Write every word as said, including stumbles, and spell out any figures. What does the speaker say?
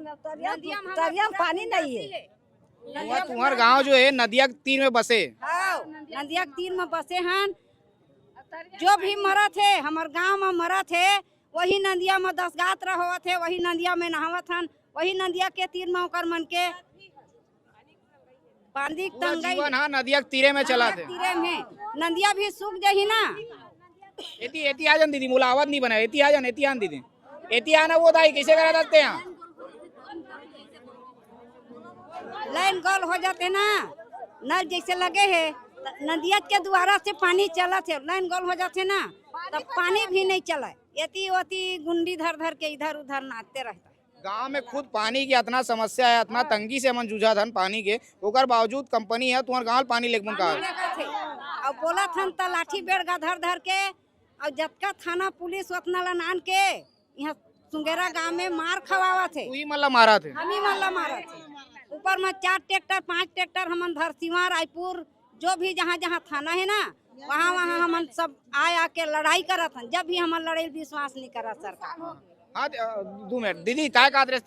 तरिया, तरिया में पानी नहीं है। तुंहर गांव जो है नदिया के तीर में बसे। हाँ, नदिया के तीर में बसे हन। जो भी मरत हे, हमर गांव में मरत हे, वही नदिया में दस गात रहोवत हे, वही नदिया में नहावत हन, वही नदिया के तीर में ओकर मन के पानी के तंगई। जीवन हा नदिया के तीरे में चलत हे। तीरे में। नदिया भी सूख जाही ना। एती, एती आ जान दीदी, मोला आवाज नहीं बना। एती आ जान, एती आन दीदी। एती आना वो दाई, कैसे करा सकते हैं? लाइन गोल हो जाते ना, नल जैसे लगे है, त नदिया के द्वारा से पानी चलत है, लाइन गोल हो जाते ना, तब पानी भी नहीं चले। एती ओती गुंडी धर धर के इधर उधर नाचते रहता। गांव में खुद पानी की इतना समस्या है, इतना तंगी से हमन जूझत हन पानी के, ओकर बावजूद कंपनी है, तुम्हार गांव पानी लेगबुन का? पानी लेगत हे। अब बोलत हन त लाठी बेड़गा धर धर के, अब जतका थाना पुलिस ओतना ला नान के, यहाँ सुंगेरा गांव में मार खवावत हे। उही मन ला मारत हे। हमी मन ला मारत हे। ऊपर में चार ट्रैक्टर, पांच ट्रैक्टर हमन धरसीवा, रायपुर, जो भी जहाँ जहाँ थाना है ना, वहाँ वहाँ हमन सब आ आके लड़ाई करत हन। जब भी हमन लड़ाई विश्वास नहीं करत सरकार। हाँ, अ, दू मिनट दीदी, काय कहत रहे?